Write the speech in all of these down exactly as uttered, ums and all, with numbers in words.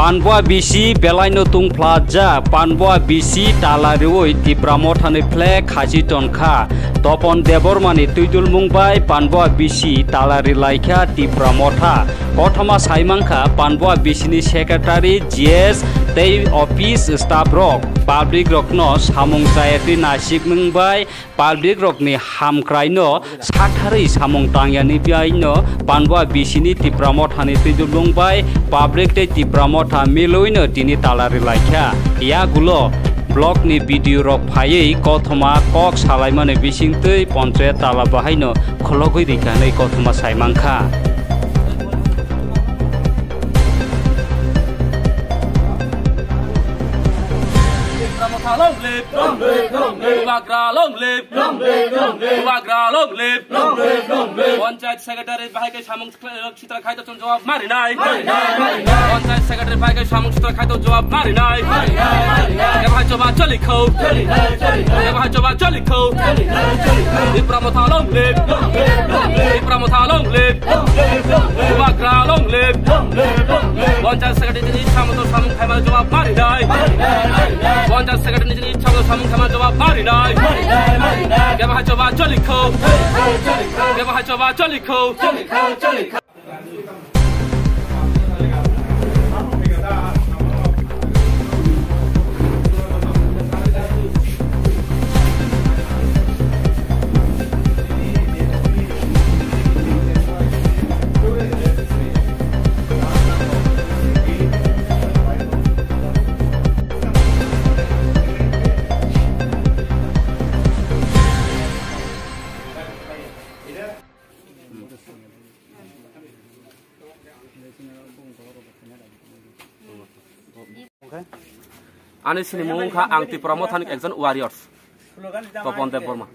Panbua bisi belaino tungphlajak, Panbua bisi tala riwi Tipra Mothani flag khasi tonkha. Topon Debbarmani twidulmung bai Panbua bisi tala rilaikha Tipra Motha. Kothoma saimangkha Panbua bisini secretary, G S tei office staff rok. Public rokno samung chayatwi nasikmung bai public rokni hamkraino satharwi samung tangyani biaino Panbua bisini Tipra Mothani twidulmung bai public tei Tipra Motha milwino tini tala rilaikha. Yagulo block ni B D O rok phaiwi kothoma kok salaimani bisingtwi ponchayat tala bahaino khulogwi rikha hinwi kothoma saimangkha. Tipra Motha long live! Long live, long live! Bubagra long live! Long live, long live! Bubagra long live! Long live, long live! Panchayat secretary bahai khe samung sitra khai to chwng jawab mari nai. Mari nai, mari nai. Panchayat secretary bahai khe samung sitra khai to jawab mari nai. Mari nai, mari nai. Kebo hai choba choli kho. Choli nai, choli nai. Kebo hai choba choli kho. Choli nai, choli nai. Tipra Motha long live! Long live, long live! Tipra Motha long live! Long live, long live! Bubagra long live! Long live, long live! Panchayat secretary nini samung to samung khaima jawab mari nai. Mari nai, mari nai. Panchayat secretary nini samung to samung khaima jawab mari nai. Mari nai, mari nai. Kebo hai choba choli kho. Choli nai, choli nai. Kebo hai choba choli kho. Choli nai, choli nai. Ani sinimung wngkha ang Tipra Mothani ekjon warriors, Topon Debbarma.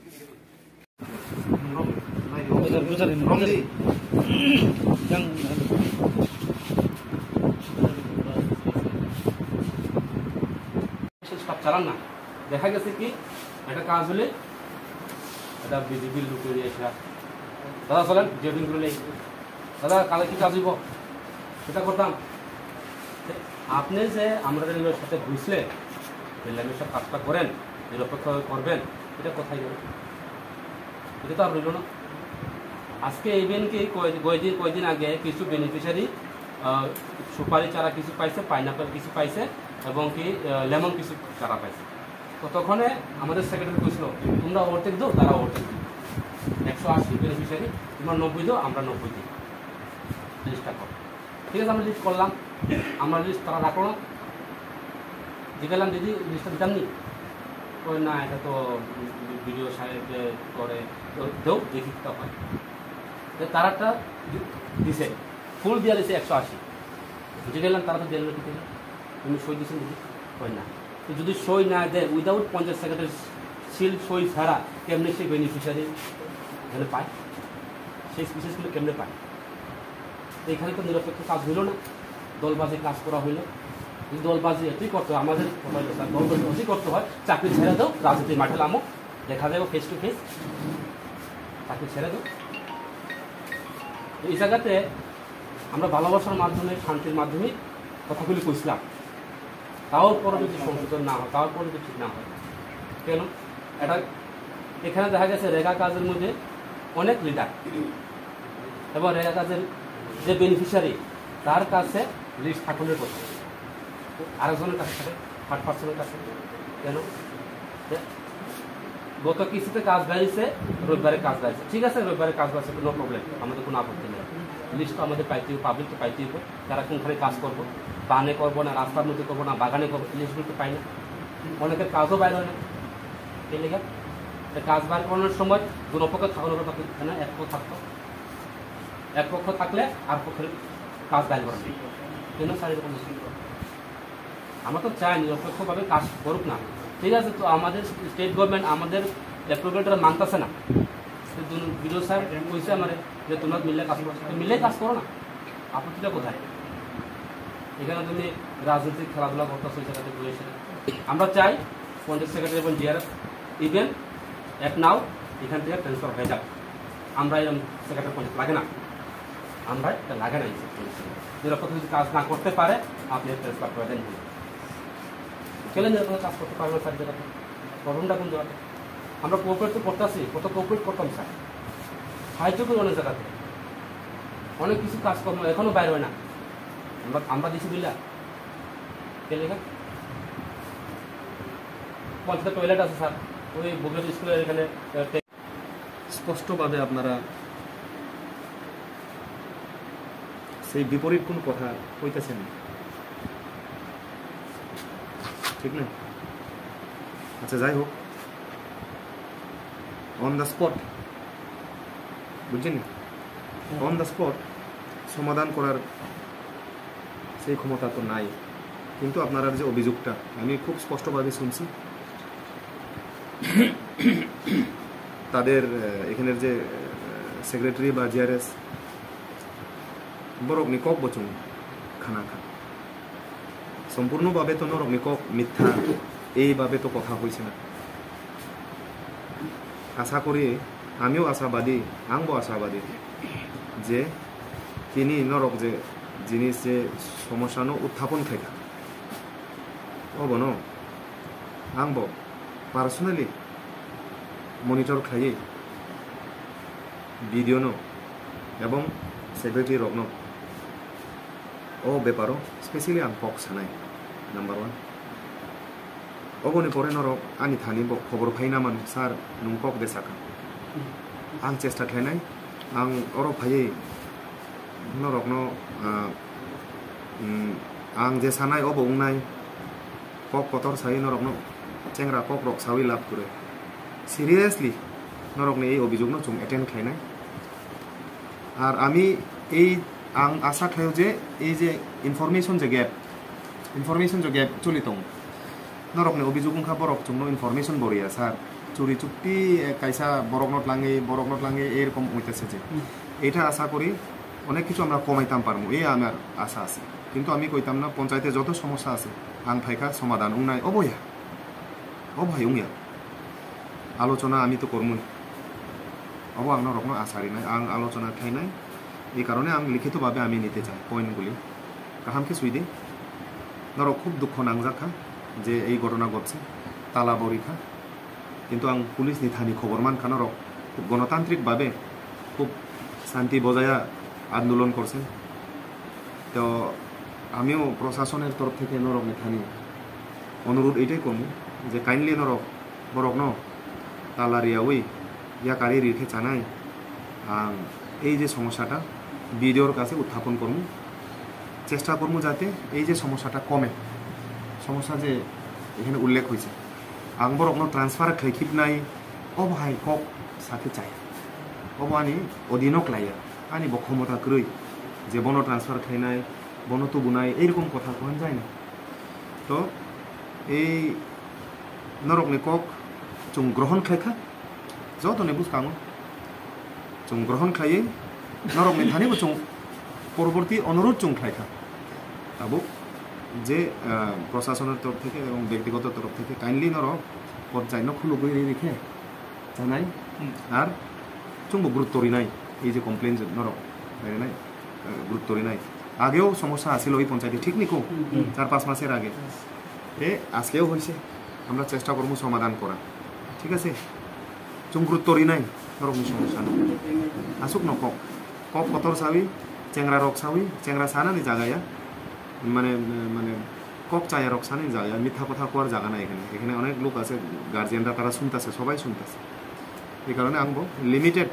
Staff চালান না, দেখা গেছে কি একটা কাজ হলে এটা বিজেপির লোক নিয়ে এসে, "দাদা চলেন, জেডিং করে নেই, দাদা কালকে কি কাজ হইব, সেটা করতাম।" আপনি যে আমরা রেলওয়ের সাথে বুঝলেন, রেলওয়ের সব কাজটা করেন, নিরপেক্ষ করবেন, এটা কোথায় গেল? এটা তো আর রইল না। আজকে ইভেন কি কয়-, কয়দিন, কয়দিন আগে কিছু বেনিফিশিয়ারি, আহ, সুপারি চারা কিছু পাইছে, পাইনাপেল কিছু পাইছে এবং কি, আহ, লেমন কিছু চারা পাইছে। তো তখনে আমাদের সেক্রেটারি কইছিল, "তোমরা অর্ধেক দাও, তারা অর্ধেক দিবে। একশো আশি বেনিফিশিয়ারি, তোমরা নব্বই দাও, আমরা নব্বই দিই।" লিস্টটা করো। ঠিক আছে, আমরা লিস্ট করলাম, আমরা লিস্ট তারা রাখলো না। জিজ্ঞাসলাম, "দিদি, লিস্টটা দিতাম নি?" কয়, "না, এটা তো বিডিও সাহেব করে, তো দেও, দেখি কিতা হয়।" তো তারা একটা দি-, দিছে, ফুল দিয়া দিছে একশো আশি। জিজ্ঞাসলাম, "তারা তো দিল না, কি দিল? তুমি সই দিছেন দেখি?" কয়, "না।" তো যদি সই না দেয়, উইদাউট পঞ্চায়েত সেক্রেটারি সিল সই ছাড়া কেমনে সেই বেনিফিশিয়ারি এখানে পায়? সেই স্পিসিসগুলো কেমনে পায়? তো এখানে তো নিরপেক্ষ কাজ হইল না, দলবাজি কাজ করা হইল। যদি দলবাজি এতই করতে হয়, আমাদের কথা হইল, স্যার, দলবাজি এতই করতে হয়, চাকরি ছেড়ে দাও, রাজনীতির মাঠে নামো, দেখা যাবে ফেস টু ফেস, চাকরি ছেড়ে দাও। তো এই জায়গাতে আমরা ভালোবাসার মাধ্যমে, শান্তির মাধ্যমে কথাগুলি কইছিলাম। তাও পরে যদি সংশোধন না হয়, তাও পরে যদি ঠিক না হয়, কেন? এটা এখানে দেখা গেছে রেগা কাজের মধ্যে অনেক লিডার এবং রেগা কাজের যে বেনিফিশিয়ারি, তার কাছে লিস্ট থাকলে কথা, আরেকজনের কাছে থাকে, থার্ড পার্সনের কাছে। কেন? যে গত কিস্তিতে কাজ বাড়িয়েছে, রবিবারে কাজ বাড়িয়েছে, ঠিক আছে, রবিবারে কাজ বাড়িয়েছে, নো প্রবলেম, আমাদের কোনো আপত্তি নেই। লিস্ট তো আমাদের পাইতে হবে, পাবলিক তো পাইতে হবে। তারা কোনখানে কাজ করবো, বানে করবো না, রাস্তার মধ্যে করবো না, বাগানে করবো, এই জিনিসগুলো তো পাই না। অনেকের কাজও বাইরে হয় না, এই লেগে। তো কাজ বার করানোর সময় দুনো পক্ষ থাকানোর কথা, এখানে এক পক্ষ থাকতো, এক পক্ষ থাকলে আর পক্ষের কাজ বাইরে করা যায়। কেন স্যার এরকম হচ্ছে? আমরা তো চাই নিরপেক্ষভাবে কাজ করুক না, ঠিক আছে? তো আমাদের স্টেট গভর্নমেন্ট আমাদের অ্যাপ্রুভেলটা মানতেছে না। তো দুনো বিডিও স্যার কইছে আমারে যে, "তোমরা মিললে কাজ করো।" তো মিললে কাজ করো না, আপত্তিটা কোথায়? এখানে তুমি রাজনৈতিক খেলাধুলা করতেছো, এই জায়গাতে বসে। আমরা চাই পঞ্চায়েত সেক্রেটারি এবং ডিআরএফ ইভেন অ্যাট নাও এখান থেকে ট্রান্সফার হয়ে যাক। আমরা এরকম সেক্রেটারি পঞ্চায়েত লাগে না। আমরা এটা লাগাই নাই। যদি আপনার যদি কাজ না করতে পারে, আপনি ট্রান্সফার করে দেন। কেন যেন কোনো কাজ করতে পারবে না স্যার জায়গাতে? প্রবলেমটা কোন জায়গাতে? আমরা কোঅপারেট তো করতেছি, কত কোঅপারেট করতাম স্যার, সাহায্য করি অনেক জায়গাতে। অনেক কিছু কাজকর্ম এখনো বাইর হয় না। আমরা আমরা দিছি বিল্লা কে লেখা? পঞ্চায়েত টয়লেট আছে স্যার, ওই বুকেট স্কুলের এখানে। স্পষ্টভাবে আপনারা সেই বিপরীত কোনো কথা কইতেছেন না, ঠিক না? আচ্ছা, যাই হোক, অন দ্য স্পট, বুঝছেন, অন দ্য স্পট সমাধান করার সেই ক্ষমতা তো নাই। কিন্তু আপনার যে অভিযোগটা আমি খুব স্পষ্টভাবে শুনছি, তাদের, আহ, এখানের যে, আহ, সেক্রেটারি বা GRS, borokni kok bo chwng khana kha. সম্পূর্ণভাবে তো norokni kok মিথ্যা, এইভাবে তো কথা হইছে না। আশা করি, আমিও আশাবাদী, ang bo আশাবাদী যে tini norok je jinis je সমস্যাno উত্থাপন khaikha, obono ang bo personally monitor khlaiwi video no ebong secretary rokno o beparo specially ang kok sanai, number one. Oboni pore norok ani thani bo khobor phai na mano, "Sir, nwng kok de saka." Ang chesta khlainai, ang oro phaiwi norokno, ah, mm, ang je sanai obo wngnai, kok kotor sawi norokno chengra kok rok sawi lab kwrwi. Seriously, norokni ei obijokno chwng attend khlainai. Ar ami ei, ang asa khlaio je ei je information je gap, information je gap choli tongo. Norokni obijok wngkha borok chwngno information bo riya, sir. Churi chukti, eh, kaisa borokno tlangwi, borokno tlangwi ei rokom wngwi tese je. Hmm. Eta asa kori onek kichu amra komai tam parmo, ei amar asa ase. Kintu ami koitam na, ponchayete joto somossa ase, ang phaikha somadan wngnai, obo ya? Obo hai wngya? Alochona ami to kormoi. Obo ang norokno asa rinai, ang alochona khlainai. Ei karone ang likhito babe ami nite chai, point guli. Kaham khe sui di. Norok khub dukho nangjak kha je ei ghotona ghotse, tala bo ri kha. Kintu ang police ni thani khobor man kha norok khub gonotantrik babe khub shanti bojaya andolon korse. To amiyo prosasoner torof theke norokni thani onurudh eitai komu je kindly norok borokno tala riyawi yakari ri khe chanai. Ang ei je somossata B D O-r kache uthapon kormu, chesta kormu jate ei je somossata kome, somossa je ekhane ullekh hoise, ang borokno transfer khlai khibnai, obo hai kok sakhe chai, obo ani odino klaiya, ani bo khomota kwrwi je bono transfer khlainai, bono tubunai, eirokom kotha kohan jai na. To ei norokni kok chwng grohon khlai kha, jotoni bwskango chwng grohon khlaiwi norokni thani bo chwng porborti onurudh chwng khlai kha. Tabuk je, ah, prosasoner torof theke ebong bektigoto torof theke kindly norok ponchayetno khulugwi ri ri khe chanai, hmm, ar chwngbo gurutto rinai, ei je complain je norok rinai, eh, gurutto rinai. Ageo somossa asil oi ponchayete, thik ni ko? Hmm. Char panch maser age. Yes. Te askeo hoise, amra chesta kormo somadan kora. Thik ase? Chwng gurutto rinai norokni somossano. Aswkno kok, kok kotor sawi, chengra rok sawi, chengra sanani jaga ya. Mane, mane, kok chaya rok sani jaga, mitha kotha kuar jaga na ekhane. Ekhane onek lok ase, guardian ra tara sunta se, sobai sunta se. Ei karone ang bo limited,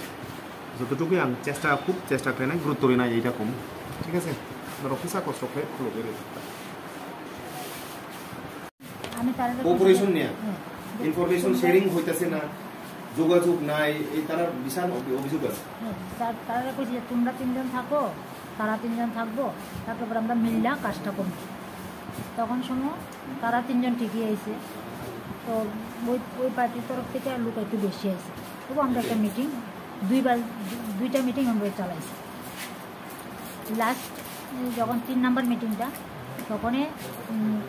jototuku ang chesta, khub chesta khlainai, gurutto rinai, eita kom. Thik ase? Norok kisa kosto khlai khulugwi rw. আমি তারা Cooperation নিয়ে? হ্যাঁ। Information sharing হইতাছে না, যোগাযোগ নাই, এই তারা বিশাল অভি-, অভিযোগ আছে। হ্যাঁ, তার-, তারা কইছে যে, "তোমরা তিনজন থাকো, তারা তিনজন থাকবো, তারপর আমরা মিল্লা কাজটা করবো।" তখন শুনো, তারা তিনজন ঠিকই আইছে। তো ওই, ওই পার্টির তরফ থেকে লোক একটু বেশি আইছে। তবু আমরা একটা মিটিং, দুইবার, দু-, দুইটা মিটিং আমরা চালাইছি। লাস্ট যখন তিন নাম্বার মিটিংটা, তখনই, উম,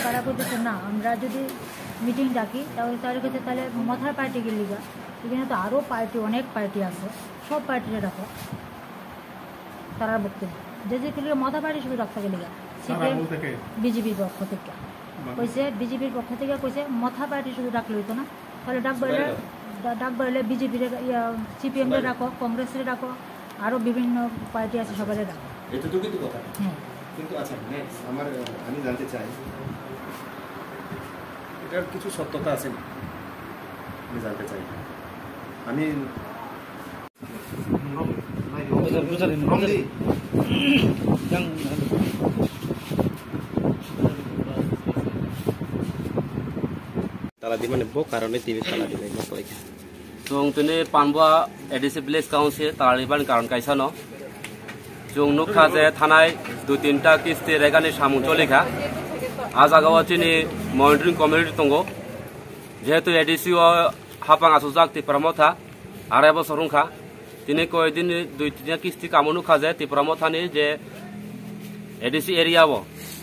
তারা বলতেছে, "না, আমরা যদি মিটিং ডাকি, তাহলে, তাহলে কইছে, 'তাহলে মথার পার্টি গেলি গা? এখানে তো আরও পার্টি, অনেক পার্টি আছে, সব পার্টিরে ডাকো।'" তারার বক্তব্য যে যে কিলো মথা পার্টি শুধু রাখতে গেলে তারা বলতে কে? বিজেপির পক্ষ থেকে। মানে? কইছে, বিজেপির পক্ষ থেকে কইছে মথা পার্টি শুধু রাখলে হইতো না, তাহলে ডাক বাড়লে, ডা-, ডাক বাড়লে বিজেপির, ইয়া, সিপিএম রে সবাই। রাখো, কংগ্রেস রে রাখো, আরো বিভিন্ন পার্টি আছে, সবাই রাখো। এতটুকুই তো কথা। হ্যাঁ। কিন্তু আচ্ছা, নেক্সট আমার, আহ, আমি জানতে চাই, এটার কিছু সত্যতা আছে না? আমি জানতে চাই। আমি বুঝা, বুঝা দিন, বুঝা দিন। Tala di mani bo karone T V tala di nai bo koi. Chwng tini Panbua A D C Village Council tala di bani karon kaisa no. Chwng nukha je thanai dui tinta kisti regani samung choli kha. A jaga o chini monitoring committee tongo. Jehetu A D C o hapang asujak Tipra Motha, arai bosor wngkha. Tini koi din dui tin kisti kamo nukha je Tipra Mothani je A D C area o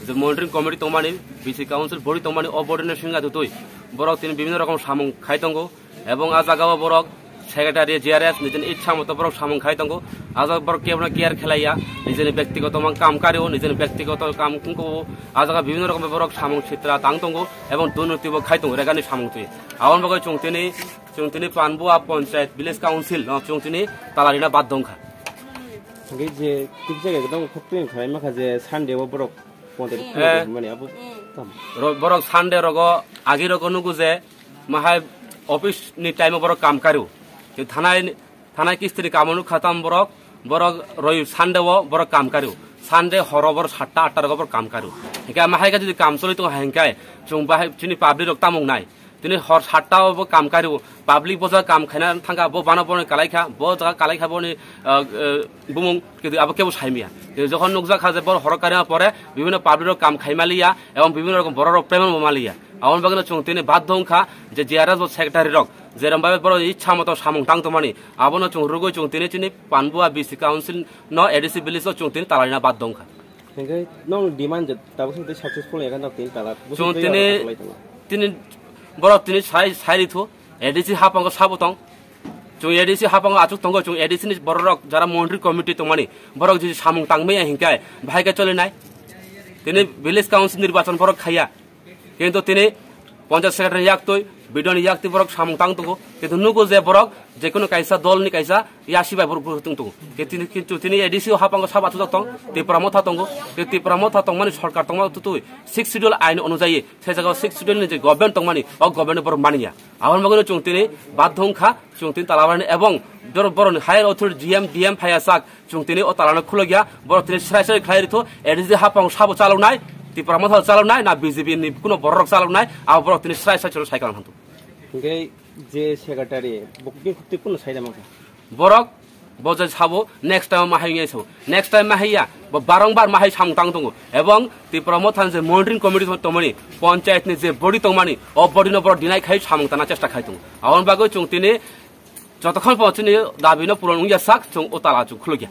je monitoring committee tongmani, B C council body tongmani, o body no swngya tutui. Borok tini bibhinno rokom samung khai tongo. Ebong a jaga o borok secretary G R S nijini ichha moto borok samung khai tongo. A jaga borok kebono care khelaiya, nijini bektigoto mang kam kario, nijini bektigoto kam wngkho. A jaga bibhinno rokom borok samung sitra tang tongo, ebong dunuti bo khai tongo, regani samung twi. Aboni bagwi chwng tini Chwng tini Panbua Panchayat Village Council no chwng tini tala rina baddo wngkha. Hingke je tibsa ekdom khok twi khlai makha je Sunday o borok ponte Eh. Mani abo tam. Ro-, borok Sunday rogo agi rogo nugo je mahai office ni time o borok kam karu. Thanai, thanai kistri kamo nukha tam borok, borok roi Sunday o borok kam karu. Sunday horo borok satta atta rogo borok kam karu. Hingke mahai ka jodi kam choli tongo hingke chwng bahai chini public rok tamung nai. Tini hor satta o bo kam kario, public bo jaga kam khaina thangkha, bo bana boni kalaikha, bo jaga kalaikha boni, ah, eh, bumung, kintu abo kebo saimya. Kintu jokhon nukjakha je bor horo karima pore, bibhinno public rok kam khai maliya, ebong bibhinno rokom borok rok payment bo maliya. Aboni bagwino chwng tini baddo wngkha je G R S bo secretary rok, jerom babe borok ichha moto samung tang tongmani, abono chwng rwgwi chwng tini chini Panbua B C council no A D C village o chwng tini tala rina baddo wngkha. Hingke nong demand je tabuk sing tei successful ya kan tin tala. Chwng tini, tini borok tini sai, sai rithu, A D C hapango sabo tong. Chwng A D C hapango achuk tongo, chwng A D C ni borok rok jara monitoring committee tongmani, borok je samung tangmaya hingke bahai ke choli nai. Tini village council nirbachon borok khaiya. Kintu tini Panchayat Secretary yaktwi, B D O ni yaktwi borok samung tang tongo. Kintu nugo je borok jekunu kaisa dol ni kaisa yasi bai borok borok tong tongo. Kintu tini, kintu tini A D C o hapango sabo achuk tong, Tipra Motha tongo. Kintu Tipra Motha tongmani sorkar tongma tutui Sixth Schedule ain onujayi se jaga o Sixth Schedule ni je government tongmani, o government borok maniya. Aboni bagwino chwng tini baddo wngkha, chwng tini tala rani ebong bor-, boroni higher authority G M, D M phaiya sak, chwng tini o talano khulogya, borok tini srai srai khlai ritho, A D C hapang sabo chaloknai, Tipra Motha chaloknai, na B J P ni kuno borok chaloknai, abo borok tini srai srai chwlo sai kalang thanto. Hingke je secretary, bokni khukti kuno sai da mangkha? Borok bo je sabo, next time ma hai ngai sabo. Next time ma haiya, bo barong bar ma hai samung tang tongo. Ebong Tipra Motha je monitoring committee tongmani, panchayat ni je body tongmani, o body no borok dinai khai samung tana chesta khai tongo. Aboni bagwi chwng tini jotokhon po chini dabi no puron wngya sak, chwng o tala chwng khulugya.